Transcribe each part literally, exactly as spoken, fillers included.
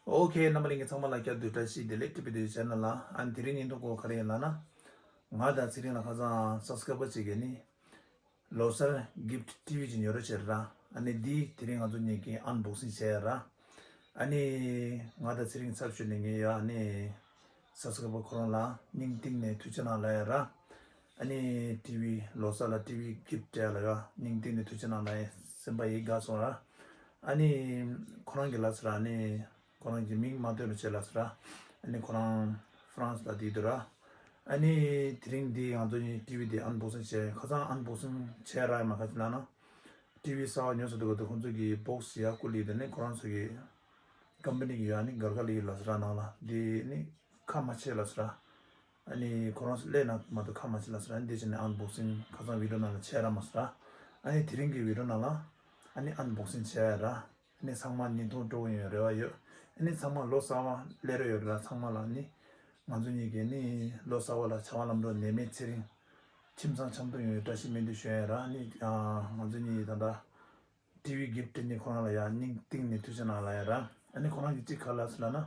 ཨོ་ཁེ། རྣམ་པ་ལྷན་རྒྱས་ཚང་མ་ལ་བསྐྱར་དུ་བཀྲ་ཤིས་བདེ་ལེགས། ཊི་བི་དུ་ཆེ་ནལ་ལ། ཨ་ནི་དེ་རིང་བརྙན་ཐུང་སྐོར་ག་རེ་ཡིན་ལབ་ན། ང་དང་ཚེ་རིང་ལ་ཁ་སང་སབ་སི་ཀ་རའི་བར་གཅིག་གིས་ནི་ལོ་གསར་གིཕ་ཊི་ཊི་ཝི་ཅིག་ཉོ་རོགས་བྱས་ར། ཨ་ནི་འདི་དེ་རིང་ང་ཚོ་གཉིས་ཀྱིས་ཨན་བོག་སིང་བྱས་ར། ཨ་ནི་ང་དང་ཚེ་རིང་ཚབ་ཞུས་ནས་ངས་ཡ་ཨ་ནི་སབ་སི་ཀ་རའི་བར་ཁོ་རང་ལ་སྙིང་གཏིང་ནས་ཐུགས་རྗེ་གནང་ལབ་ཡ་ར། ཨ་ནི་ཊི་ཝི་ལོ་གསར་ལ་ཊི་ཝི་གིཕ་ཊི་སྤྲད་ལ་ཡ་སྙིང་གཏིང་ནས་ཐུགས་རྗེ་གནང་ལབ་ཡ། སེམས་པ་ཡིད་དགའ་སོང་ར། ཨ་ནི་ཁོ་རང་གིས་ལབ་སོང་ར། ཨ་ནི་ཁོ་རང་གི་མིང་མ་བཏོན་རོགས་བྱེད་ལབ་སོང་ར། ཨ་ནི་ཁོ་རང་ཧྥ་རན་སི་ལ་བསྡད་འདུག་ར། ཨ་ནི་དེ་རིང་འདི་ང་ཚོ་གཉིས་ཊི་ཝི་འདི་ཨན་བོག་སིང་བྱས། ཁ་སང་ཨན་བོག་སིང་བྱས་ར་ཡ་མ་ག་ཅི་ལབ་ན། ཊི་ཝི་གསར་པ་ཉོ་ས་འདུག་ག་དུ་ཁོང་ཚོ་གིས་བོག་སི་ཡ་བསྐུར་ལི་དེ་ནི་ཁོ་རང་ཚོ་གི་ཀམ་པ་ནི་གི་ཡ་ནི་སྒར་ཁ་ལི་ལབ་སོང་ར། ནང་ལ་འདི་ནི་ཁ་མ་ཕྱེ་ལབ་སོང་ར། ཨ་ནི་ཁོ་རང་ཚོ་སླེབས་ན་མ་གཏོགས་ཁ་མ་ཕྱེ་ལབ་སོང་ར། ཨ་ནི་འདི་བྱས་ནས་ཨན་བོག་སིང་ཁ་སང་བི་ཌི་ཡོ་ནང་ལ་བྱས་ར་མ་སོང་ར། ཨ་ནི་དེ་རིང་གི་བི་ཌི་ཡོ་ནང་ལ་ཨ་ནི་ཨན་བོག་སིང་བྱས་ར། ཨ་ནི་ཚང་མ་བརྙན་ཐུང་སྤྲོ་པོ་ཡོང་རེ་བ་ཡོད། ཨ་ནི་ཚང་མ་ལོ་གསར་པ་སླེབས་རེ་ཡོད་ར། ཚང་མ་ལ་ནི་ང་ཚོ་གཉིས་ཀྱིས་ནི་ལོ་གསར་པ་ལ་བྱ་བ་ལམ་འགྲོ་ནད་མེད་ཚེ་རིང་ཁྱིམ་ཚང་འཆམ་མཐུན་ཡོང་བའི་བཀྲ་ཤིས་སྨོན་འདུན་ཞུ་ཡ་ར། ཨ་ནི་ང་ཚོ་གཉིས་ད་ལྟ་ཊི་ཝི་གིཕ་ཊི་ནི་ཁོ་རང་ལ་ཡ་སྙིང་གཏིང་ནས་ཐུགས་རྗེ་གནང་ལབ་ཡ་ར། ཨ་ནི་ཁོ་རང་གིས་གཅིག་ག་ལབ་སོང་ལབ་ན།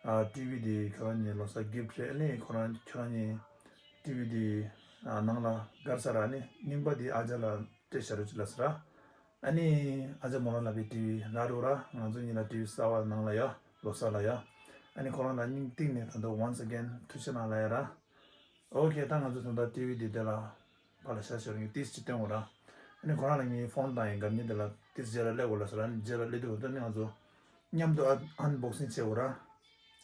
ཨ་ཊི་ཝི་དེ་ཁྱོད་རང་གཉིས་ལོ་གསར་གིཕ་ཊི་རེད། ཨ་ནི་ཁོ་རང་ཁྱོད་རང་གཉིས་ཊི་ཝི་དེ་ཨ་ནང་ལ་སྒར་ས་ར། ཨ་ནི་རྙིང་པ་དེ་ཨ་ཅག་ལ་སྤྲད་བཞག་རོགས་བྱེད་ལབ་སོང་ར། ཨ་ནི་ཨ་ཅག་མོ་རང་ལ་བའི་ཊི་ཝི་རག་འགྲོ་ར། ང་ཚོ་གཉིས་ལ་ཊི་ཝི་གསར་པ་ནང་ལ་ཡ་ལོ་གསར་ལ་ཡ། ཨ་ནི་ཁོ་རང་ལ་སྙིང་གཏིང་ནས་ད་དུང་once again་ཐུགས་རྗེ་གནང་ལབ་ཡ་ར། ཨོ་ཁེ། ད་ང་ཚོ་ད་ལྟ་ཊི་ཝི་འདི་དེ་ལ་ཕར་ལ་བཞག་ཞོར་ངས་ཏིས་ཅིག་སྟོན་དགོས་ར། ཨ་ནི་ཁོ་རང་ལ་ངས་ཕོན་བཏང་ཡིན། སྒར་ཉིན་དེ་ལ་ཏིས་རྗེས་ལ་སླེབས་དགོས་ལབ་སོང་ར། ཨ་ནི་རྗེས་ལ་སླེབས་དུས་ད་ནི་ང་ཚོ་མཉམ་དུ་ཨན་བོག་སིང་བྱེད་དགོས་ར།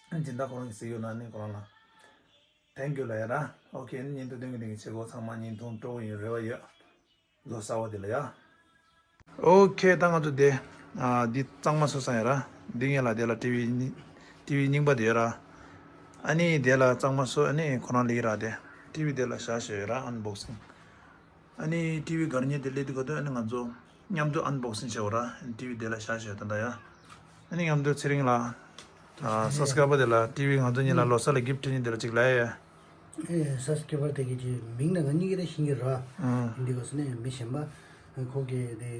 ཨ་ནི་སྦྱིན་བདག་ཁོ་རང་གིས་ཟེར་ཡོད་ན། ཨ་ནི་ཁོ་རང་ལ་ཐེང་ཀིའུ་ལབ་ཡ་ར། ཨོ་ཁེ། ཨ་ནི་བརྙན་ཐུང་སྟོན་གི་སྟོན་གི་བྱེད་དགོས། ཚང་མ་བརྙན་ཐུང་སྤྲོ་པོ་ཡོང་རེ་བ་ཡོད། ལོ་གསར་པ་དེ་ལ་ཡ། ཨོ་ཁེ། ད་ང་ཚོ་དེ་ཨ་འདི་གཙང་མ་བཟོས་ཚར་ཡ་ར། འདི་ངེད་ལ་དེ་ལ་ཊི་ཝི་ཊི་ཝི་རྙིང་པ་དེ་ཡོད་ར། ཨ་ནི་དེ་ལ་གཙང་མ་བཟོས། ཨ་ནི་ཁོ་རང་ལ་ཡི་ར་དེ་ཊི་ཝི་དེ་ལ་བཞག་བཞག་ཡོད་ར། ཨན་བོག་སིང་། ཨ་ནི་ཊི་ཝི་སྒར་ཉིན་དེ་སླེབས་དུས་ག་དུས་ཨ་ནི་ང་ཚོ་མཉམ་དུ་ཨན་བོག་སིང་བྱེད་དགོས་ར། ཊི་ཝི་དེ་ལ་བཞག་བཞག་ཡོད་ད་ལྟ་ཡ། ཨ་ནི་མཉམ་དུ་ཚེ་རིང་ལ་ཨ་སབ་སི་ཀ་རའི་བར་དེ་ལ་ཊི་ཝི་ང་ཚོ་གཉིས་ལ་ལོ་གསར་ལ་གིཕ་ཊི་སྤྲད་ནི་དེ་ལ་ཅིག་ལབ་ཡ། ཨེ་སབ་སི་ཀ་རའི་བར་དེ་གི་ཅིག་མིང་ན་ང་གཉིས་ཀྱིས་ད་ཤེས་ཀྱི་ར། ཨང་། འདི་ག་སོ་ནས་མི་གཞན་པ་ཁོ་གི་དེ་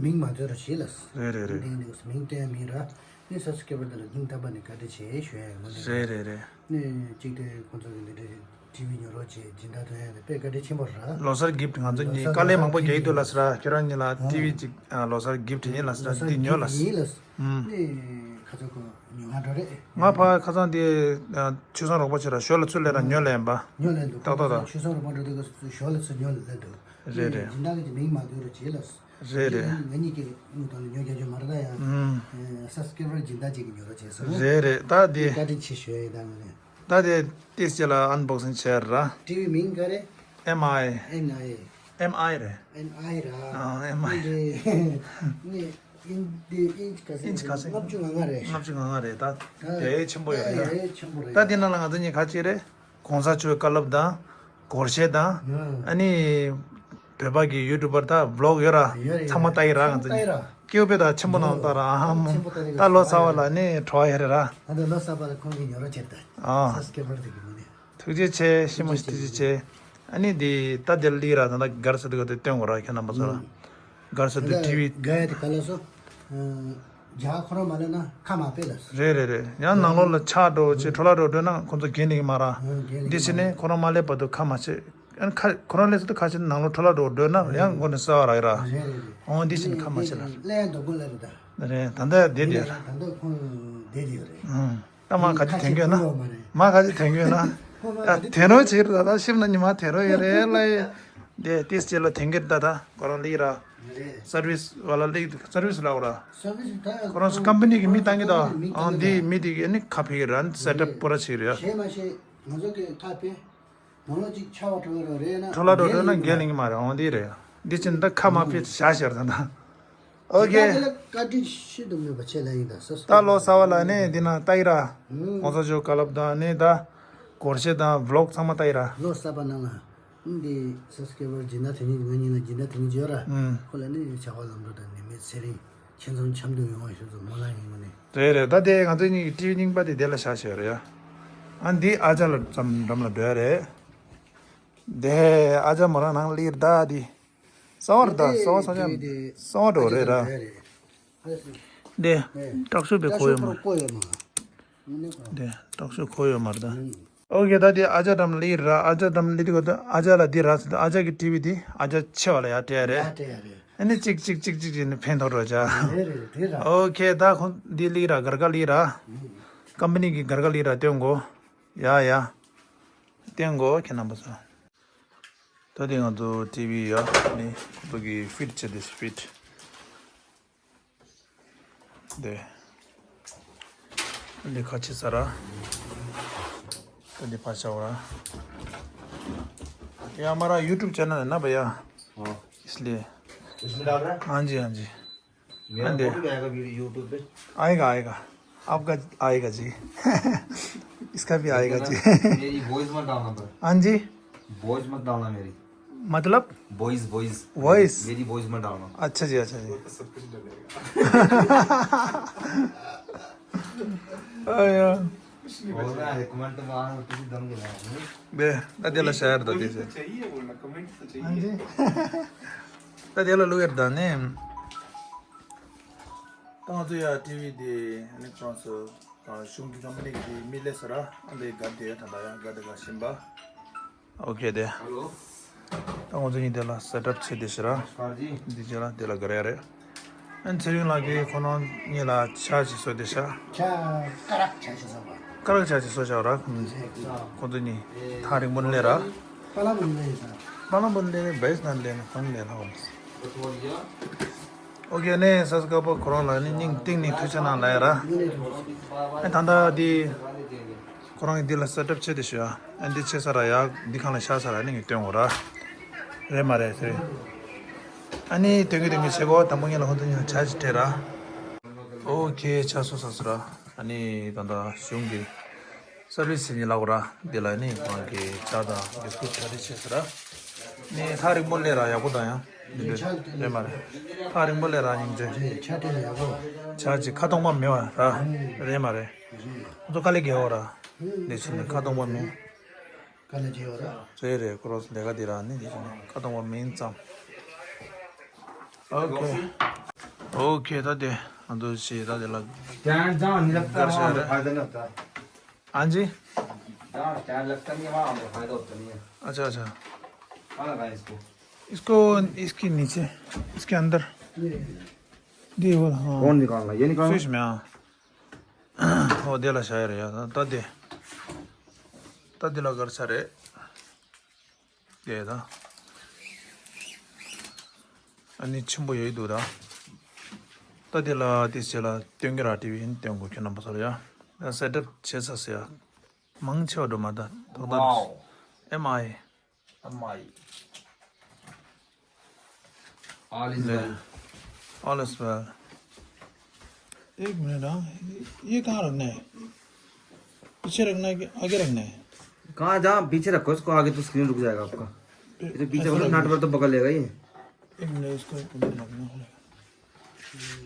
མིང་མ་བཏོན་རོགས་བྱེད་ལབ། རེད་རེད་རེད། འདི་འདི་ག་སོ་མིང་བཏོན་ཡ་མིན་ར། ནི་སབ་སི་ཀ་རའི་བར་དེ་ལ་སྙིང་ཐག་པ་ནས་བཀའ་དྲིན་ཆེ་ཞུ་ཡ་ཡིན། ང་འདི་རེད་རེད་རེད། ནི་གཅིག་དེ་ཁོང་ཚོ་གི་འདི་འདྲའི་ཊི་ཝི་ཉོ་རོགས་བྱེད་སྦྱིན་བདག་ཐོན་ཡ་དེ་དཔེ་བཀའ་དྲིན་ཆེན་པོ་ར། ལོ་གསར་གིཕ་ཊི་ང་ཚོ་གཉིས་དཀའ་ལས་མང་པོ་རྒྱག་གི་འདུག་ལབ་སོང་ར། ཁྱོད་རང་གཉིས་ལ་ཊི་ཝི་ཅིག་ཨ་ལོ་གསར་གིཕ་ཊི་ཡིན་ལབ་སོང་ར། འདི་ཉོ་ལབ་སོང་། ཡིན་ལབ་སོང་། ཨུམ། ནི་ཁ་ཚ་ཁོ་ཉོ་ག་འགྲོ་རེད། ང་ཕ་ཁ་སང་དེ་ཨ་ཆོས་བཟང་རོགས་པ་ཆེ་ར་ཞོར་ལ་ཚུར་སླེབས་ར་ཉོ་ལེན་པ། ཉོ་ལེན་འདུག་ཏག་ཏག་ཏག་ཆོས་བཟང་རོགས་པ་འགྲོ་དུས་ཞོར་ལ་ཚུར་ཉོ་ལེན་འདུག་རེད་རེད། སྦྱིན་བདག་གི་མིང་མ་བཏོན་རོགས་བྱེད་ལབ་སོང་། རེད་རེད། ང་གཉིས་ཀྱིས་དངུལ་གཏོང་ནས་ཉོ་རྒྱག་རྒྱུ་མ་རེད་ད་ཡ། ཨུམ། ཨེ་སབ་སི་ཀ་རའི་བར་སྦྱིན་བདག་ཅིག་གིས་ཉོ་རོགས་བྱས་སོང་། རེད་རེད། ད་དེ་བཀའ་དྲིན་ཆེ་ཞུ་ཡ་ཡིན་ད་ང་ནས། ད་དེ་ཏིས་ཅིག་ལ་ཨན་བོག་སིང་བྱས་ར། ཊི་ཝི་མིང་ག་རེ། ཨེམ་ཨའི། ཨེམ་ཨའི། ཨེམ་ཨའི་རེད། ཨེམ་ཨའི་ར། ཨ་ཨེམ་ཨའི། ཨིན་ཇི་ག་ཚོད། ཨིན་ཇི་ག་ཚོད། ལྔ་བཅུ་ང་ལྔ་རེད། ལྔ་བཅུ་ང་ལྔ་རེད་ད། ད་དེ་ཆེན་པོ་ཡོད་རེད། ད་དེ་ཆེན་པོ་རེད། ད་དེ་ནང་ལ་ང་ཚོ་གཉིས་ག་ཅིག་རེད། གོང་ས་མཆོག་བཀའ་སློབ་དང་། སྒོར་གཞས་དང་། ཨ་ནི་བོད་པ་གི་ཡུ་ཊུབ་པར་དང་བི་ལོག་ཡོད་ར། ཡོད་རེད། ཚང་མ་ལྟ་ཡི་ར། ང་ཚོ་ཚང་མ་ལྟ་ཡི་ར། སྐྱིད་པོ་དང་ཆེན་པོ་ནང་ལྟ་ར། ཨ་ཧམ། ཆེན་པོ་ལྟ་ཡི་ར། ད་ལོ་གསར་པ་ལ་ནི་བྲོ་བ་ཡོད་རེད་ར། ད་ལྟ་ལོ་གསར་པ་ལ་ཁོང་གིས་ཉོ་རོགས་བྱེད་ད། ཨ། སབ་སི་ཀ་རའི་བར་དེ་གི་མི་ནི། ཐུགས་རྗེ་ཆེ། ཤི་མ་ཐུགས་རྗེ་ཆེ། ཨ་ནི་འདི་ད་དེ་ལ་ལི་ར། ད་ད་སྒར་ས་དེ་ག་དེ་སྟོན་དགོས་ར། ཁྱེད་རྣམ་པ་ཚོ་ལ། སྒར་ས་དེ་ཊི་ཝི། སྒར་ཡ་དེ་ག་ལ་སོ། རྒྱ་ཁོ་རང་མ་སླེབས་ན་ཁ་མ་ཕྱེ་ལབ་སོང་། རེད་རེད་རེད། ཡང་ནང་ལོགས་ལ་ཆག་འགྲོ་ཅིག་འཕྲོ་བརླག་འགྲོ་འདོད་ན་ཁོང་ཚོ་འགན་ལེན་གྱི་མ་རེད། འགན་ལེན་གྱི་མ་རེད། འདི་བྱས་ནས་ཁོ་རང་མ་སླེབས་བར་དུ་ཁ་མ་ཕྱེ། ཨ་ནི་ཁ་ཁོ་རང་སླེབས་ཚར་དུས་ཁ་ཕྱེ་ནང་ལོགས་འཕྲོ་བརླག་འགྲོ་འདོད་ན་ཡང་མགོ་ནས་གསོ་བ་རག་གི་ར། རེད་རེད་རེད། འོ་འདི་བྱས་ནས་ཁ་མ་ཕྱེ་ལབ། སླེབས་ཡ་འདོད་པོ་སླེབས་རེད་ད། རེད། ད་ལྟ་བསྡད་དེ་ཡོད་ར། ད་ལྟ་ཁོང་བསྡད་དེ་ཡོད་རེད། ཨང་། ད་མ་ག་ཅིག་དེང་གི་ཡོད་ན། མ་ག་ཅིག་དེང་གི་ཡོད་ན། ཨ་དེ་རོ་ཆེ་ར་ད། ཤིབ་ན་ཉི་མ་དེ་རོ་ཡོད་རེད་ལ། དེ་ཏིས་ཅིག་ལ་དེང་གི་ད་ད་ཁོ་རང་ལི་ར། སར་བིས་ཝ་ལ་ལི། སར་བིས་ལ་འོ་ར། ཁོ་རང་ཚོ་ཀམ་པ་ནི་གི་མི་བཏང་གི་ད། ཨང་། འདི་མི་དེ་གི་ནི་ཁ་ཕྱེ་གི་ར། སེ་ཊབ་པོ་ར་ཆེ་རེད། ཤེས་མ་ཤེས་ང་ཚོ་གི་ཁ་ཕྱེ། ནང་ལོགས་ཅིག་ཆག་པ་འགྲོ་གི་རེད་ན། འཕྲོ་བརླག་འགྲོ་འགྲོ་ན་འགན་ལེན་གྱི་མ་རེད། འོང་དེ་རེད། འདི་ཕྱིན་ད་ཁ་མ་ཕྱེ་བཞག་ཤར་ད་ད། ཨོ་ཁེ། ད་ལྟ་བཀའ་དྲིན་ཤིན་ཏུ་མོས་པ་ཆེ་ལ་ཡིན་ད་སོ་སོ། ད་ལོ་གསར་པ་ལ་ནི་འདི་ན་ལྟ་ཡི་ར། ཨུམ། གོང་ས་མཆོག་བཀའ་སློབ་དང་ནི་ད། སྒོར་གཞས་དང་བི་ལོག་ཚང་མ་ལྟ་ཡི་ར། ལོ་གསར་པ་ནང་ལ། ཨུམ། འདི་སབ་སི་ཀ་རའི་བར་སྦྱིན་བདག་དེ་ཉིད་ང་གཉིས་ལ་སྦྱིན་བདག་དེ་ཉིད་ཡོད་ར། ཨུམ། ཁོ་ལ་ནི་བྱ་བ་ལམ་འགྲོ་དང་ནད་མེད་ཚེ་རིང་། ཁྱེད་ཚོ་འཆམ་དུ་ཡོང་བ་ཞུ་ཚོ་མོ་ལ་ཡིན་ངོ་ནི། རེད་རེད། ད་དེ་ང་ཚོའི་གཉིས་ཀྱི་ཊི་ཝི་རྙིང་པ་དེ་དེ་ལ་བཞག་བཞག་རེད་ཡ། ཨ་འདི་ཨ་ཅག་ལ་ཙམ་འགྲམ་ལ་འགྲོ་ཡ་རེད། དེ་ཨ་ཅག་མོ་རང་ནང་ལིར་ད་དེ། གསང་བ་རེད་ད། གསང་བ་སོང་ཡ། གསང་བ་འགྲོ་རེད་ར། འདི་དྲག་ཤོས་པའི་གོ་ཡོད་མ་རེད། འདི་དྲག་ཤོས་གོ་ཡོད་མ་རེད་ད། ཨོ་ཁེ། ད་དེ་ཨ་ཅག་འགྲམ་ལ་ཡིན་ར། ཨ་ཅག་འགྲམ་ལ་ཡིན་དུས་ཨ་ཅག་ལ་འདི་ར་ཟེར། ཨ་ཅག་གི་ཊི་ཝི་འདི་ཨ་ཅག་ཆེ་བ་ལ་ཡར་སྤྲད་རེད། ཡར་སྤྲད་ཡ་རེད། ཨ་ནི་གཅིག་གཅིག་གཅིག་གཅིག་བྱས་ནས་ཕན་ཐོགས་འགྲོ་བྱ། རེད་རེད་རེད་ར། ཨོ་ཁེ། ད་ཁོ་འདི་ལ་ཡིན་ར། སྒར་སྒར་ལ་ཡིན་ར། ཀམ་པ་ནི་གི་སྒར་སྒར་ལ་ཡིན་ར། སྟོན་གོ། ཡ་ཡ། སྟོན་གོ་ཁྱེད་རྣམ་པ་ཚོ། ད་དེ་ང་ཚོ་ཊི་ཝི་ཡ་ནི་ཁོ་ཚོ་གི་ཕིཊ་བྱེད་དེ་ཕིཊ། दे। ले खा छे सारा। तो दे पाछा हो रहा। ये हमारा YouTube चैनल है ना भैया। हाँ। इसलिए। इसमें डाल रहा है? हाँ जी, हाँ जी। मेरा हाँ, दे। फोटो भी आएगा वीडियो YouTube पे? आएगा, आएगा। आपका आएगा जी। इसका भी आएगा जी। मेरी वॉइस मत डालना पर। हाँ जी। वॉइस मत डालना मेरी। मतलब? Voice, voice. वॉइस? मेरी वॉइस मत डालना। अच्छा जी, अच्छा जी। वो तो सब कुछ डलेगा। आया। कुछ नहीं बोल रहा है, कमेंट में आना, किसी दम के ना। बे, दा दिला शायर दा कमेंट दीजिए। तो चाहिए बोलना, कमेंट तो चाहिए। हाँ जी। दा दिला लुएर दा ने। ད་ང་ཚོ་ཡ་ཊི་ཝི་དེ་ཨ་ནི་ཁོ་རང་ཚོ་གཞུང་གི་ཀམ་པ་ནི་གི་དེ་མི་སླེབས་ས་ར། ཨ་འདི་ག་དེ་ད་ད་ཡ་ག་དེ་ག་བཞིན་པ། ཨོ་ཁེ་དེ། ད་ང་ཚོ་གཉིས་དེ་ལ་སེ་ཊབ་བྱེད་དེ་ཤི་ར། འདི་རྗེས་ལ་དེ་ལ་ག་རེ་ཡ་རེད། ཨ་ནི་ཚེ་རིང་ལགས་ཀྱིས་ཁོ་རང་གཉིས་ལ་ཇ་ཅིག་བཟོས་དེ་ཤ། ཇ་ཀ་རག་ཇ་ཅིག་བཟོས་པ། ཀ་རག་ཇ་ཅིག་བཟོས་ཤག་ར། ཁོ་ཚོ་གཉིས་ཐག་རིང་པོ་ནས་སླེབས་ར། པ་ལ་མོན་ལེ་ཡིན་ས། པ་ལ་མོན་ལེ་ནས་བེས་ནང་ལེ་ནས་ཁོང་ལེ་ལ་འོང་། ཨོ་ཁེ། ནས་སས་ཀ་པོ་ཁོ་རང་ལ་ནི་སྙིང་གཏིང་ནས་ཐུགས་རྗེ་གནང་ལ་ཡ་ར། ཨེ་ད་ལྟ་འདི་ཁོ་རང་གིས་འདི་ལ་སེ་ཊབ་བྱེད་དེ་ཤི་ཡ། ཨ་འདི་ཆེ་ས་ར་ཡ། འདི་ཁང་ལ་ཤ་ས་ར་ནི་ངས་སྟོན་གོ་ར། རེད་མ་རེད་ཟེར། ཨ་ནི་སྟོན་གི་སྟོན་གི་བྱེད་གོ། དང་པོ་ངས་ལ་ཧོན་དུ་ཉོ་ཇ་ཅིག་སྤྲད་ར། ཨོ་ཁེ། ཇ་བཟོས་ཚར་སོང་ར། ཨ་ནི་ད་ལྟ་གཞུང་གི་སར་བིས་ཟེར་ནི་ལབ་ར། འདི་ལ་ནི་ཁོང་གི་ཇ་དང་བིས་ཀུཊ་གྲ་སྒྲིག་བྱས་ཟེར་ར། ནི་ཐག་རིང་པོ་སླེབས་ར། ཡག་པོ་དང་ཡང་འདི་འདྲ་རེད་མ་རེད། ཐག་རིང་པོ་སླེབས་ར་སྙིང་རྗེ། ཇ་ཅིག་ཁ་སྟོང་པ་མེད་པ་ར། རེད་མ་རེད། ཁོ་ཚོ་དཀའ་ལས་རྒྱག་འོ་ར། འདི་ཕྱིན་ནས་ཁ་སྟོང་པ་མེད། དཀའ་ལས་རྒྱག་འོ་ར། རེད་རེད། ཁོ་རང་ཚོ་ལས་ཀ་འདི་ར་ནི་འདི་ཕྱིན་ནས་ཁ་སྟོང་པ་མིན་ཙང་། ཨོ་ཁེ། ཨོ་ཁེ། ད་དེ་ང་ཚོ་ཞེས་ད་དེ་ལ་ཀྱང་ཀྱང་ནི་ལབ་ཀར་ཤ་རེད། हाँ जी। हाँ, क्या लगता नहीं है, वहाँ पे फायदा होता नहीं है। अच्छा, अच्छा। कहाँ लगाएं इसको? इसको, इसके नीचे, इसके अंदर। ये वाला, हाँ। कौन निकालना? ये निकालना? स्विच में, हाँ। वो दे ला शायर यार, ता दे। ता दे ला कर सारे। དེ་ད། ཨ་ནི་ཆེན་པོ་ཡོད་འདུག་ད། ད་དེ་ལ་དེ་ཕྱི་ལ་སྟོན་གྱི་ར། ཊི་ཝི་ཡིན་སྟོན་དགོས། ཁྱོད་རྣམ་པ་ཚོར་ཡ། ད་སེ་ཊབ་བྱས་ཚར་ཟེར་ཡ། མང་ཆེ་བ་འགྲོ་མ་ད། ཐོག་ད། Wow. M I. M I. All is well. All is well. एक मिनट, हाँ। ये कहाँ रखना है? पीछे रखना है कि आगे रखना है? कहाँ, जहाँ पीछे रखो इसको, आगे तो स्क्रीन रुक जाएगा आपका। ये तो पीछे ऐसा रखो, रखना। नेटवर्क तो पकड़ लेगा ये। एक मिनट, इसको इधर रखना पड़ेगा।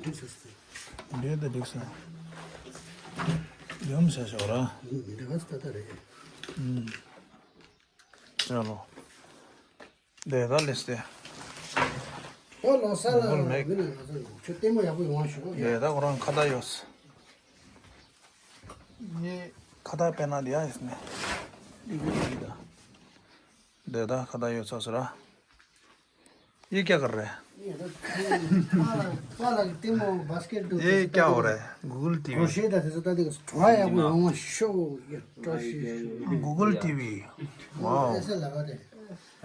ठीक है। ये तो ठीक से। ये हम से हो रहा। हम्म। चलो। दे दा लिस्ट दे। ཨོ་ལོ་ས་ལ། Google Mac. མི་ན་ལོ་ས་ལ་ཁྱོད་ལྟད་མོ་ཡག་པོ་ཡོང་བ་ཞུ་གོ། दे दा, ཁོ་རང་ཁ་བརྡ་ཡོད། ये खाता पहना दिया इसने। ये भी दे दा। दे दा, खाता ཡོད་ཚར་སོང་ར། ये क्या कर रहा है? ये तो पाला, पाला के टीम बास्केट दो। ये क्या हो रहा है? Google TV. क्रोशे दा तो ता देखो, थोड़ा या वो हम शो, ये ट्रॉशी शो। Google TV. वाओ। ऐसे लगा दे।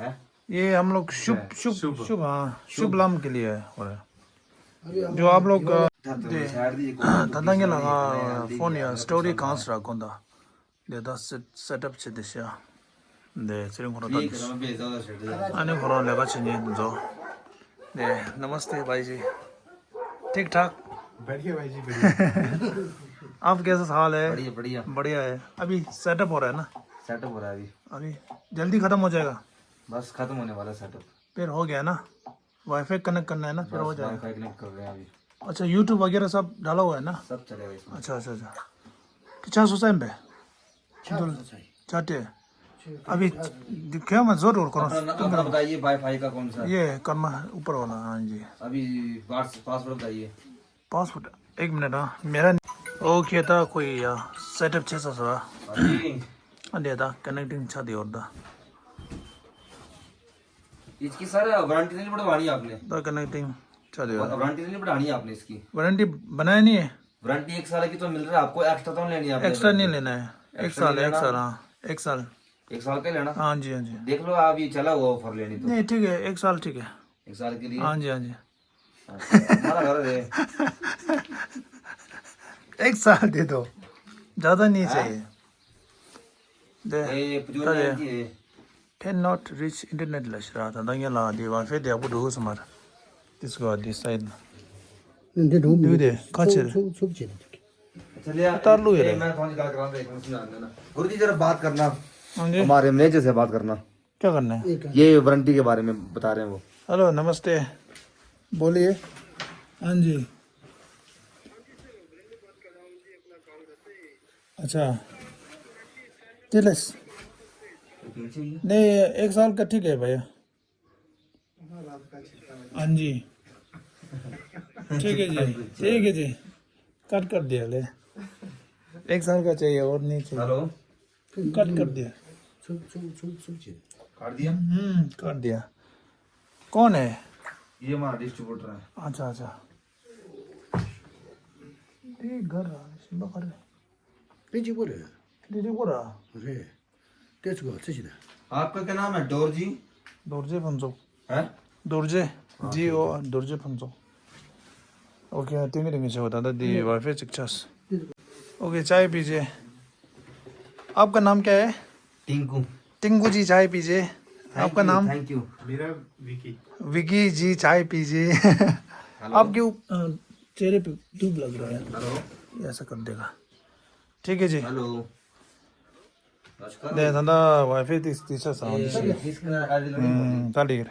हैं? ये हम लोग शुभ, शुभ, शुभ। शुभ, हाँ, शुभ लाभ के लिए हो रहा है। अभी हम जो आप लोग, अ, ད་ལྟ་ངས་ལ་ང་ཕོན་ཡ་སི་ཊོ་རི་གང་ས་ར་གོ་ད། དེ་ད་སེ་སེ་ཊབ་བྱེད་དེ་ཤ། དེ་ཚེ་རིང་ཁོ་རང་ད། ཨ་ནི་ཁོ་རང་ལས་ཀ་བྱེད་ཉེན་འཛོ། དེ། नमस्ते भाई जी। ठीक ठाक। बढ़िया भाई जी, बढ़िया। आप कैसा हाल है? बढ़िया, बढ़िया। बढ़िया है। अभी सेटअप हो रहा है ना? सेटअप हो रहा है अभी। अभी जल्दी खत्म हो जाएगा? बस खत्म होने वाला सेटअप। फिर हो गया ना? वाईफाई कनेक्ट करना है ना, फिर हो जाएगा। वाईफाई कनेक्ट कर रहे हैं अभी। अच्छा, यूट्यूब वगैरह सब डाला हुआ है ना? सब चलेगा इसमें। अच्छा, अच्छा, अच्छा। कितना सोचा है बे? चाटे। अभी क्या मैं जोर और कौन अपना, अपना बताइए, वाईफाई का कौन सा? ये कर्मा ऊपर वाला, हाँ जी। अभी पास-, पासवर्ड बताइए। पासवर्ड एक मिनट, हाँ, मेरा। ओके, ད་ཁོ་ཡི་ཡ་སེ་ཊབ་བྱས་ཚར་སོང་། ཨ་འདི་ད་ཀ་ནེག་ཊིང་ཆགས་བསྡད་ཡོད་ད། इसकी सर वारंटी नहीं बढ़वानी है आपने? ད་ཀ་ནེག་ཊིང་ཆགས་བསྡད་ཡོད། वारंटी नहीं बढ़ानी है आपने इसकी? वारंटी बनानी है। वारंटी एक साल की तो मिल रहा है आपको, एक्स्ट्रा तो नहीं लेनी है आपने? एक्स्ट्रा नहीं लेना है। एक साल, एक साल, हाँ, एक साल। एक साल का लेना? हाँ जी, हाँ जी। देख लो, आप ये चला हुआ ऑफर लेनी तो। नहीं, ठीक है, एक साल ठीक है। एक साल के लिए? हाँ जी, हाँ जी। हाँ, हमारा घर है। एक साल दे दो, ज़्यादा नहीं चाहिए। दे, ए, पचवंजा दे। की है। Cannot reach internet ལབ་ཤག་ར། ད་ལྟ་ངས་ལ་དེ་ཝའི་ཕའི་དེ་ཡག་པོ་འགྲོ་གི་སོང་མ་རེད། This go this side. འདི་འགྲོ་མི་འདུག་དེ་ཁ་ཕྱིར། ཚུབ་ཚུབ་བྱེད་འདུག चलिए, ལྟར་ལུག་ཡོད་རེད། मैं फोन निकाल कर आऊँ, एक मिनट सुना देना। गुरु जी, जरा बात करना। हाँ जी। हमारे मैनेजर से बात करना। क्या करना है? ये वारंटी के बारे में बता रहे हैं वो। हेलो, नमस्ते। बोलिए। हाँ जी। अच्छा। तिलस। नहीं, एक साल का ठीक है भैया। हाँ जी। ठीक है जी। ठीक है जी। कट कर दिया ले। एक साल का चाहिए और नहीं चाहिए। हेलो। कट कर दिया। छुप छुप छुप छुप चीज। काट दिया। हम्म, काट दिया। कौन है? ये हमारा डिस्ट्रीब्यूटर है। अच्छा, अच्छा। ये घर रहा है, सिंबा घर है। पेंची बोरे। दीदी बोरा। रे। तेच को अच्छे चीज। आपका क्या नाम है? डोरजी? दोर्जे फंसो। हैं? दोर्जे। हाँ, जी ठीक ओ है। दोर्जे फंसो। ओके, टिंग टिंग से होता था दी वाईफाई चिक चास। ओके, चाय पीजिए। आपका नाम क्या है? टिंकू। टिंकू जी, चाय पीजिए। आपका नाम? Thank you. मेरा विकी। विकी जी, चाय पीजिए। हेलो। आपके ऊप-, अ, चेहरे पे धूप लग रहा है। हेलो। ये ऐसा कर देगा। ठीक है जी। हेलो। नमस्कार। 네, 단다 와이파이 디스 디스 사운드. 예, 디스크가 아주 음, 달리 그래.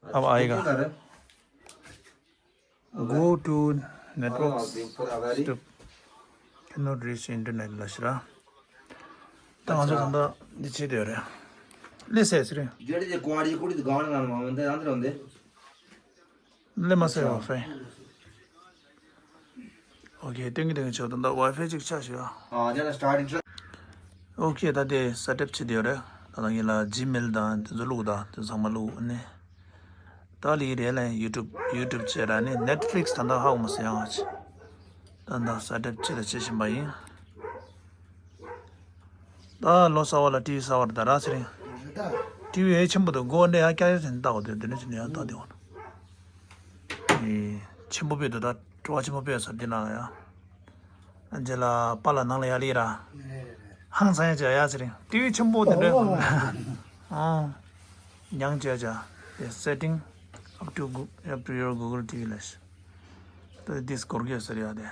अब आएगा। Go to network. Stop. Cannot reach internet ལབ་ཤག་ར། ད་ང་ཚོ་ད་ལྟ་འདི་བྱེད་དེ་རེད། ལས་སད་ཟེར། ਜਿਹੜੇ ਜੇ ਕੁਆੜੀ ਕੁੜੀ ਦੀ ਗਾਣ ਨਾਲ ਮਾਮੰਦੇ ਆਂਦੇ ਰਹਿੰਦੇ। ལས་མ་སད་བ་ཧྥེ། ཨོ་ཁེ། ཏིང་གི་ཏིང་གི་ཆོག་ད་ལྟ་ཝའི་ཕའི་ཅིག་ཆགས་ཤག་ཨ་ཇ་ན་སི་ཊར་ཊིང་ཊྲ། ཨོ་ཁེ། ད་དེ་སེ་ཊབ་བྱེད་དེ་ཡོད་རེད། ད་ལྟ་ངེད་ལ་ཇི་མེལ་དང་དེ་ཚོ་བླུགས་དང་དེ་ཚང་མ་བླུགས་ནས། ད་ལི་རེད་ལ་ཡུ་ཊུབ་ཡུ་ཊུབ་བྱས་ར་ནི་ནེཊ་ཕི་ལིག་སི་ད་ལྟ་ཧ་གོ་མ་སོང་ཡང་ཨ་ཅི། ད་ལྟ་སེ་ཊབ་བྱེད་ད་བྱེད་བཞིན་པ་ཡིན། ད་ལོ་གསར་བ་ལ་ཊི་ཝི་གསར་བ་རེད་ད་ར་ཚེ་རིང་། ཊི་ཝི་ཨེ་ཆེན་པོ་འདུག་སྒོ་འདྲ་ཡང་བཀྱག་ཡག་ཅན་ལྟ་འོ་དེ་འདི་འདྲ་ཅན་ཡང་ལྟ་དེ་འོ། ཨེ་ཆེན་པོ་དཔེ་འདུག་ད་སྤྲོ་བ་ཆེན་པོ་དཔེ་ཟེར་འདི་ནང་ལ་ཡ། རྗེས་ལ་པཱ་ལགས་ནང་ལ་ཡར་སླེབས་ར། ཧང་སང་ཡག་ཅིག་ཡ་ཟེར་རིང་ཊི་ཝི་ཆེན་པོ་དེ་འདྲ། ཨོ། ཨང་། མྱང་བྱས་བྱས། The setting up to Goo- up to your Google ཊི་ཝི་ལབ་ཤག་ད་དེ་སྐོར་གས་ཟེར་ཡ་དེ།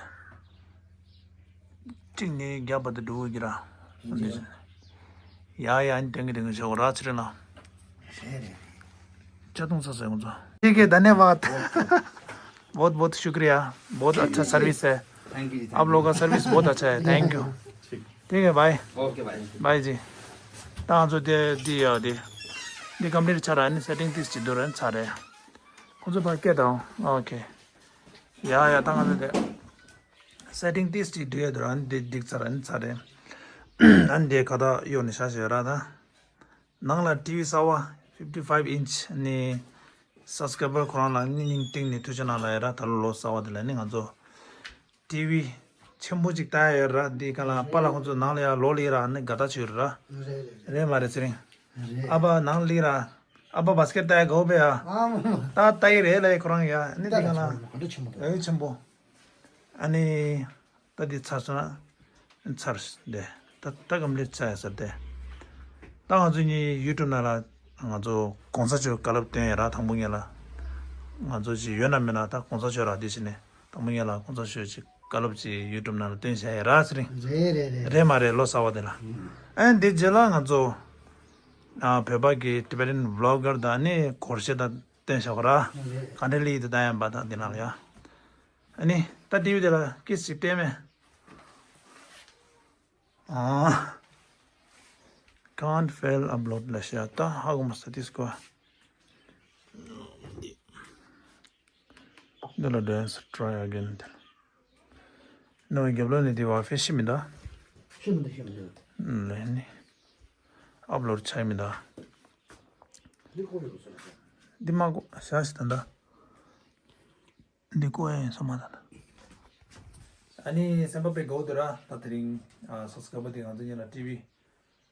གཅིག་ནས་བརྒྱ་བར་དུ་འགྲོ་གི་ར། ཡ་ཡ་ཨ་ནི་དེང་གི་དེང་གི་ཆོག་ར་ཚེ་རིང་ལགས། རེད་རེད། ཆ་ཐུང་ས་སོང་ཚོ། ठीक है, धन्यवाद। बहुत बहुत शुक्रिया। बहुत अच्छा सर्विस है। थैंक यू जी, आप लोगों का सर्विस बहुत अच्छा है। Thank you. ठीक है, bye. Okay, bye. Bye ji. ད་ང་ཚོ་དེ་འདི་ཡ་དེ། འདི་ཀམ་པི་ལི་ཊི་ཆགས་ར་ནི་སེ་ཊིང་ཏིས་ཅིག་འདུག་ར་ནི་ཚར་རེད། ཁོང་ཚོ་ཕར་སྐད་དང་། ཨོ་ཁེ། ཡ་ཡ་ད་ང་ཚོ་དེ། སེ་ཊིང་ཏིས་ཅིག་འདུག་ཡ་འདུག་ར་ནི་འདི་འགྲིག་ཚར་ར་ནི་ཚར་རེད། ཨ་ནི་དེ་ཁ་ད་གཡོག་ནི་ཤ་ཤ་ཡོད་ར་ད། ནང་ལ་ཊི་ཝི་གསར་བ་ཕིབ་ཊི་ཕའིབ་ཨིན་ཆི་ནི་སབ་སི་ཀ་རའི་བར་ཁོ་རང་ལ་སྙིང་སྙིང་གཏིང་ནས་ཐུགས་རྗེ་གནང་ལ་ཡ་ར། ད་ལོ་ལོ་གསར་བ་དེ་ལ་ནི་ང་ཚོ་ཊི་ཝི་ཆེན་པོ་ཅིག་ལྟ་ཡ་ཡོད་ར། འདི་ག་ལ་པཱ་ལགས་ཁོང་ཚོ་ནང་ལ་ཡ་ལོག་སླེབས་ར་ནི་དགའ་ཐག་ཆོད་ར། རེད་མ་རེད་ཚེ་རིང་། ཨ་ཕ་ནང་སླེབས་ར། ཨ་ཕ་བཱ་སི་ཀེ་ཊི་ལྟ་ཡ་དགའ་བོ་པས་ཡ། ད་ལྟ་ཡི་རེད་ལ་ཡ་ཁོ་རང་ཡ་ནི་འདི་ག་ལ་ཡ་ཆེན་པོ། ཨ་ནི། ད་འདི་ཚར་སོང་ན། ཚར། འདི། ད་ད་གམ་ལི་ཚར་ཡ་ཟེར་ཏེ། ད་ང་ཚོ་གཉིས་ཡུ་ཊུབ་ནང་ལ་ང་ཚོ་གོང་ས་མཆོག་བཀའ་སློབ་སྟོན་ཡ་ར་དང་པོ་ངེད་ལ། ང་ཚོ་ཅིག་ཡོད་ན་མེད་ན་ད་གོང་ས་མཆོག་ར་འདི་བྱས་ནས་དང་པོ་ངེད་ལ་གོང་ས་མཆོག་ཅིག་བཀའ་སློབ་ཅིག་ཡུ་ཊུབ་ནང་ལ་སྟོན་བྱ་ཡ་ར་ཟེར་རིང་། རེད་རེད་རེད། རེད་མ་རེད་ལོ་གསར་བ་དེ་ལ། ཨ་འདི་རྗེས་ལ་ང་ཚོ་ཨ་བོད་པ་གི་ཊི་བེ་ཊན་བི་ལོག་གར་དང་ནི་སྒོར་གཞས་དང་སྟོན་བྱ་གོ་ར། རེད། ག་འདྲ་ལི་དེ་ད་ཡང་པ་དང་འདི་ནང་ལ་ཡ། ཨ་ནི་ད་ཊི་ཝི་དེ་ལ་ཀི་སི་ཅིག་བལྟས་མེད། ཨ། Can't fail upload ལབ་ཤག་ད་ཧ་གོ་མ་སོང་དེ་སྐོར། འདི་ལ་dance try again དེ། ནོ་རྒྱབ་ལོགས་ནས་དེ་བ་ཧྥེ་ཤི་མི་འདུག་ཤི་མི་འདུག་ཤི་མི་འདུག་ལེ་ནི། ཨབ་ལོཌ་ཆགས་མི་འདུག་འདི་ཀོ་རེད་ཟེར། འདི་མ་གོ་ཤ་ཤི་ད་འདྲ། འདི་ཀོ་ཨེ་སོ་མ་ད་འདྲ། ཨ་ནི་སེམས་པ་དཔེ་དགའ་བོ་འདུག་ར། ད་དེ་རིང་ཨ་སོ་སྐབས་པ་དེ་ང་ཚོ་གཉིས་ལ་ཊི་ཝི་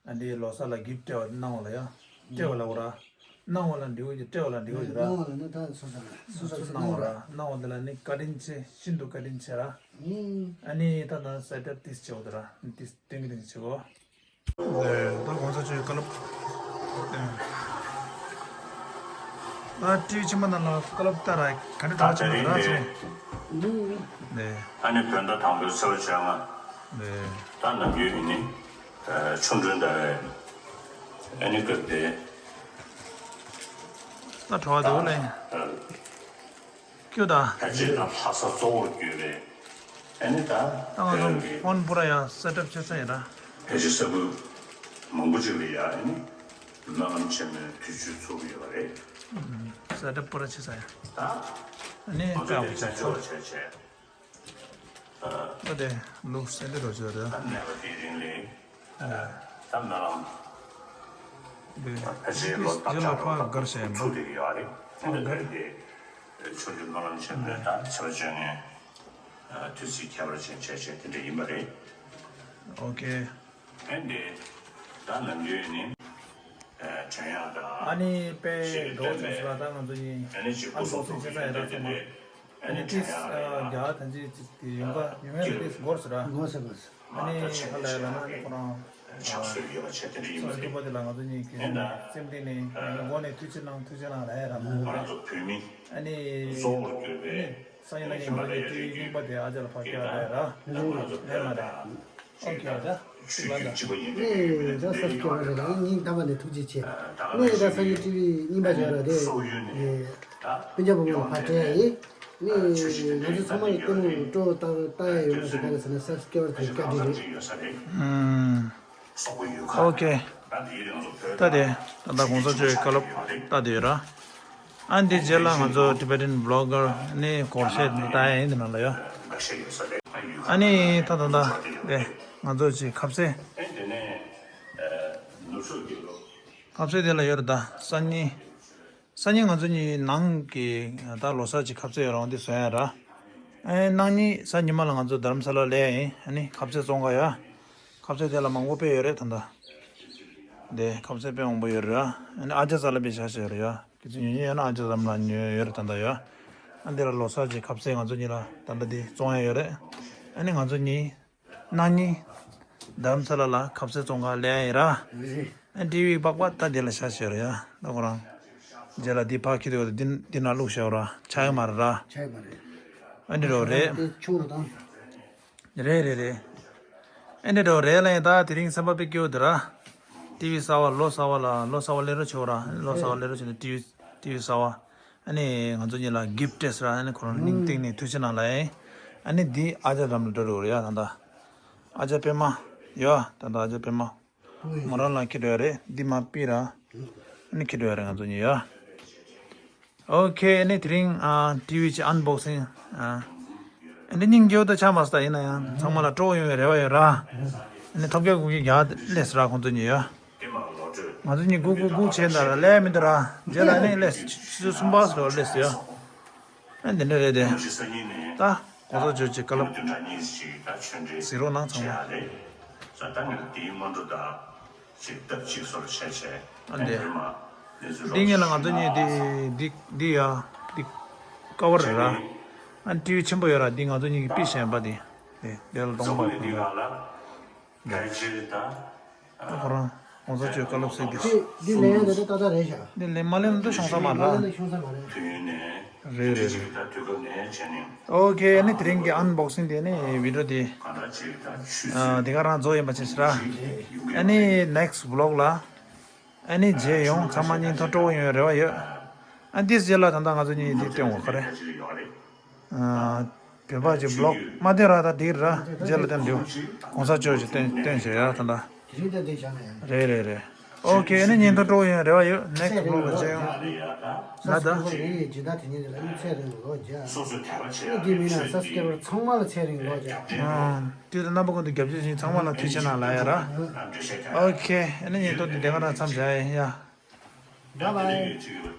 ཨ་འདི་ལོ་གསར་ལ་གིཕ་ཊི་སྤྲད་པ་གནང་བ་ལ་ཡ། སྤྲད་པ་ལ་འོ་ར། གནང་བ་ལ་འགྲིག་གོ་ཡ། སྤྲད་པ་ལ་འགྲིག་གོ་ཡ་ར། གནང་བ་ལ་ནི་ད་སོ་སོ་ལ་སོ་སོ་གནང་བ་ར། གནང་བ་འདི་ལ་ནི་བཀའ་དྲིན་ཆེ། ཤིན་ཏུ་བཀའ་དྲིན་ཆེ་ར། ཨ་ནི་ད་ད་སེ་ཊབ་ཏིས་བྱེད་འོ་ད་ར། ཏིས་ཏིང་གི་ཏིང་བྱེད་གོ། ད་གོང་ས་མཆོག་བཀའ་སློབ། ད་ཊི་ཝི་ཆེན་མོ་ནང་ལ་བཀའ་སློབ་ལྟ་ར་ག་འདྲ་གྲགས་ཆེན་པོ་ར་ཆེ། ཨ་ནི་བོད་ཟླ་དང་པོའི་ཚེས་པ་བཅོ་ལྔ། ད་ནམ་རྒྱུན་ཡིན་ནི། ཆུ་འབྲུག་ཟླ་བའི་ཨ་ནི་སྐབས་དེ། ད་གྲོགས་དེ་འོ་ལེ། ཀྱུ་ད། ཕལ་ཆེར་ད་ལྷ་ས་གཙོ་བོར་གྱུར་པའི་ཨ་ནི་ད་ད་ང་ཚོ་བོད་ཀྱི་ཕོན་པུ་ར་ཡང་སེ་ཊབ་བྱེད་ས་ཡིན་ར། ཕལ་ཆེར་ས་ཁུལ་མང་པོ་ཅིག་ལ་ཡང་ཨ་ནི་སྨོན་ལམ་ཆེན་མོའི་དུས་ཚོད་ཚོགས་ཀྱི་ཡོད་པ་རེད། སེ་ཊབ་པུ་ར་བྱེད་ས་ཡིན། ད་ཨ་ནི་ང་ཚོ་དཔེ་དེ་ཡག་པོ་བྱེད་ས། བྱས་བྱས། ད་དེ་ལུགས་སྲོལ་འདི་འགྲོ་ཆོག་རེད། ད་ནད་པ་དེའི་རིང་ལ་ད་སྨོན་ལམ་འདི་ཕལ་ཆེར་ལོ་ལྟར་ཆགས་ལོ་ལྟར་ཚུགས་བསྡད་ཀྱི་ཡོད་རེད། ཨ་ནི་བོད་དེ་ཆུ་འབྲུག་སྨོན་ལམ་ཆེན་མོའི་ད་ཚེས་པ་བཅོ་ལྔའི་དུས་ཚིགས་ཁྱད་པར་ཅན་བྱས་བྱས་དེ་འདྲ་ཡིན་པ་རེད། ཨོ་ཁེ། ཨ་ནི་ད་ནམ་རྒྱུན་ནི་བྲན་གཡོག་དང་ཨ་ནི་དཔེ་ཞི་བདེ་འགྲོ་བཅུག་སོང་ལ། ད་ང་ཚོ་གཉིས་ཨ་ནི་ཅིག་སྐུ་སྲོག་ཐུག་ཚོད་ཡོད་དེ་དེ་འདྲ། ཨ་ནི་ཏིས་རྒྱ་ཐམས་ཅད་ཀྱི་ཡོང་ག་ཡོང་ཡ་ཏིས་འགོར་སོང་ར། འགོར་སོང་འགོར་སོང་། ཨ་ནི་ཧ་ལས་ལ་ན་ནི་ཁོ་རང་ཕྱག་སྲོལ་ཡོད་པ་བྱས་དེ་འདྲ་ཡིན་པ་རེད། སོ་སོ་སྐྱོ་པ་དེ་ལ་ང་ཚོ་གཉིས་ཀྱིས་སེམས་གཏིང་ནས་མགོ་ནས་ཐུགས་རྗེ་གནང་། ཐུགས་རྗེ་གནང་ལ་ཡ་ར་མ་ང་ཚོ་བོད་མི་ཨ་ནི་གཙོ་བོར་གྱུར་པའི་སང་ཉིན་གནངས་ཉིན་ང་ཚོ་གཉིས་ཀྱི་རྙིང་པ་དེ་ཨ་ཅག་ལ་ཕར་བསྐྱལ་བ་རེད་ར། ང་ཚོ་བོད་ལ་ད། ཨོ་ཁེ་ད། ཆོས་བརྒྱུད་གཅིག་པ་ཡིན་པའི་ངེས་ནས་ད་སབ་སི་ཀེ་རེད་ལ་སྙིང་ཐག་པ་ནས་ཐུགས་རྗེ་ཆེ། ངས་ད་སང་ཉིན་ཊི་ཝི་རྙིང་པ་ཞིག་ཡོད་ར་དེ། སྤུན་ཀྱག་བུ་མོ་ལ་ཕར་སྤྲད་ཡ་ཡིན། ངས་ང་ཚོ་ཚང་མ་ལ་ལྟད་མོ་སྤྲོ་བཏང་ལྟ་ཡ་ཡོད་མ་རེད། ག་རེ་ཟེར་ན་སབ་སི་ཀེ་རེད་དེ་བཀའ་དྲིན་རེད། ཨོ་ཁེ། ད་དེ་ད་ལྟ་གོང་ས་མཆོག་གི་བཀའ་སློབ་ལྟ་དེ་ཡོད་ར། ཨ་འདི་རྗེས་ལ་ང་ཚོ་Tibetan blogger ནི་སྒོར་གཞས་འདི་ལྟ་ཡ་ཡིན། འདི་ནང་ལ་ཡོད། ཨ་ནི་ད་ད་ད་དེ་ང་ཚོ་ཅིག་ཁ་ཟས། ཁ་ཟས་དེ་ལ་ཡོད་རེད། ད་སང་ཉིན་སང་ཉིན་ང་ཚོ་གཉིས་ནང་གི་ད་ལོ་གསར་གྱི་ཁ་ཟས་ཡོད་རེད། འོ་འདི་བཟོ་ཡ་ར། ཨ་ནི་གནངས་ཉིན་གཟའ་ཉི་མ་ལ་ང་ཚོ་རྡ་རམ་ས་ལ་སླེབས་ཡ་ཡིན། ཨ་ནི་ཁ་ཟས་བཙོང་ག་ཡ། ཁ་ཟས་དེ་ལ་མང་པོ་དཔེ་ཡོད་རེད་ད་ད། དེ་ཁ་ཟས་དཔེ་མང་པོ་ཡོད་རེད་ར། ཨ་ནི་ཨ་ཅག་ས་ལ་དཔེ་བཞག་བཞག་ཡོད་རེད་ཡ། ཁྱེད་ཚོ་ཉོ་ཉོ་ཡོད་ན་ཨ་ཅག་ས་ལ་ཉོ་ཡོད་རེད་ད་ད་ཡ། ཨ་འདི་ལ་ལོ་གསར་གྱི་ཁ་ཟས་ང་ཚོ་གཉིས་ལ་ད་ལྟ་འདི་བཙོང་ཡ་ཡོད་རེད། ཨ་ནི་ང་ཚོ་གཉིས་གནངས་ཉིན་རྡ་རམ་ས་ལ་ལ་ཁ་ཟས་བཙོང་ག་སླེབས་ཡ་ཡིན་ར། ཨ་ཊི་ཝི་པགས་པ་ད་འདི་ལ་བཞག་བཞག་ཡོད་རེད་ཡ། ད་ཁོ་རང་རྗེས་ལ་འདི་ཕར་འཁྱེར་དུས་འདི་འདི་ནང་བླུགས་བཞག་ར། ཆག་ཡ་མ་རེད་ར། ཆག་ཡ་མ་རེད། ཨ་འདི་རོ་རེད། དེ་ཆུ་རུ་དང་། རེད་རེད་རེད། ཨེ་འདྲ་འདྲ་བོ་རེད་ལ། ཡིན་ད་དེ་རིང་སེམས་པ་དཔེ་སྐྱིད་པོ་འདུག་ར། ཊི་ཝི་གསར་བ་ལོ་གསར་བ་ལ་ལོ་གསར་བ་སླེབས་རོགས་བྱོས་ར། ལོ་གསར་བ་སླེབས་རོགས་བྱས་ནས་ཊི་ཝི་ཊི་ཝི་གསར་བ། ཨ་ནི་ང་ཚོ་གཉིས་ལ་གིཕ་ཊི་སྤྲད་ར། ཨ་ནི་ཁོ་རང་སྙིང་གཏིང་ནས་ཐུགས་རྗེ་གནང་ལ་ཡིན། ཨ་ནི་འདི་ཨ་ཅག་འགྲམ་ལ་འགྲོ་རུ་རེད་ཡ། ད་ད་ཨ་ཅག་པད་མ་ཡོད། ད་ད་ཨ་ཅག་པད་མ་མོ་རང་ལ་འཁྱེར་འགྲོ་ཡ་རེད། འདི་མ་པི་ར། ཨ་ནི་འཁྱེར་འགྲོ་ཡ་རེད་ང་ཚོ་གཉིས་ཡ། ཨོ་ཁེ། ཨ་ནི་དེ་རིང་ཨ་ཊི་ཝི་ཅིག་ཨན་བོག་སིང་ཨ་ཨ་ནི་སྙིང་རྗེ་པོ་ད་ཆགས་མ་སོང་། ད་ཡིན་ན་ཡང་ཚང་མ་ལ་སྤྲོ་པོ་ཡོང་བའི་རེ་བ་ཡོད་ར། ཨ་ནི་ཐོབ་རྒྱག་གུ་གི་རྒྱག་སླེབས་སོང་ར་ཁོང་ཚོ་གཉིས་ཡ། ང་ཚོ་གཉིས་སྒུག་སྒུག་སྒུག་བྱས་ད་ར་སླེབས་མི་འདུག་ར། རྗེས་ལ་ཨ་ནི་སླེབས་ཆུ་ཚོད་གསུམ་པ་སོགས་སླེབས་སོང་ཡ། ཨ་འདི་འདྲ་རེད་དེ། ད་གོང་ས་མཆོག་གི་བཀའ་སློབ་གཟིགས་རོགས་གནང་ཚང་མ། ཅིག་སྟབས་གཅིག་སོར་བྱས་བྱས། ཨ་འདི། འདི་ངེད་ལ་ང་ཚོ་གཉིས་འདི་འདི་འདི་ཡ། འདི་ཀ་བར་ར། ཨ་ཊི་ཝི་ཆེན་པོ་ཡོད་ར། འདི་ང་ཚོ་གཉིས་ཀྱི་པི་ཤན་པ་འདི། འདི་འདི་ལ་གདོང་པ་འདི། ད་ཁོ་རང་གོང་ས་མཆོག་བཀའ་སློབ་གསན་གྱི། འདི་ལེན་ཡ་དེ་ད་ཏག་ཏག་རེད་ཤག་འདི་ལེན་མ་ལེན་ལ་འདི་ཤོང་ས་མ་ར། མ་ལེན་ལ་ཤོང་ས་མ་རེད། རེད་རེད་རེད། ཨོ་ཁེ། ཨ་ནི་དེ་རིང་གི་ཨན་བོག་སིང་དེ་ནི་བི་ཌི་ཡོ་དེ་ཨ་དེ་ག་རང་རྫོགས་ཡིན་པ་ཅིག་ཟེར་ར། ཨ་ནི་ནེག་སི་བི་ལོག་ལ་ཨ་ནི་མཇལ་ཡོང་། ཚང་མ་སྙིང་ཐག་སྤྲོ་པོ་ཡོང་བའི་རེ་བ་ཡོད། ཨ་ནི་དེའི་རྗེས་ལ་ད་ལྟ་ང་ཚོ་གཉིས་འདི་སྟོན་དགོས་ཁ་རེད། ཨ་བོད་པ་ཅིག་བི་ལོག་མ་སྟོན་ར། ད་འགྲིག་ར། རྗེས་ལ་སྟོན་འགྲོ། གོང་ས་མཆོག་ཅིག་སྟོན་སྟོན་བྱས་ཡ་ད་ལྟ། དེ་རིང་ད་འདི་བཞག་ན་ཡང་། རེད་རེད་རེད། ཨོ་ཁེ། ཨ་ནི་ཉིན་ཐོ་སྤྲོ་ཡོང་། རེ་བ་ཡོད། ནེགསི་ཊི་བི་ལོག་ལ་མཇལ་ཡོང་། ལ་ད། ངའི་སྦྱིན་བདག་དེ་ཉིད་ལ་ཨ་ནི་ཚེ་རིང་ལོ་བརྒྱ། ཨ་ནི་དེ་མིན་ན་སབ་སི་ཀེ་རབ་པར་ཚང་མ་ལ་ཚེ་རིང་ལོ་བརྒྱ། ཨ། དུས་དང་རྣམ་པ་ཀུན་ཏུ་རྒྱབ་སྐྱོར་བྱེད་མཁན་ཚང་མ་ལ་ཐུགས་རྗེ་གནང་ལབ་ཡ་ར། ཨོ་ཁེ། ཨ་ནི་ཉིན་ཐོ་འདི་དེ་ག་རང་མཚམས་བཞག་ཡིན་ཡ། Bye bye.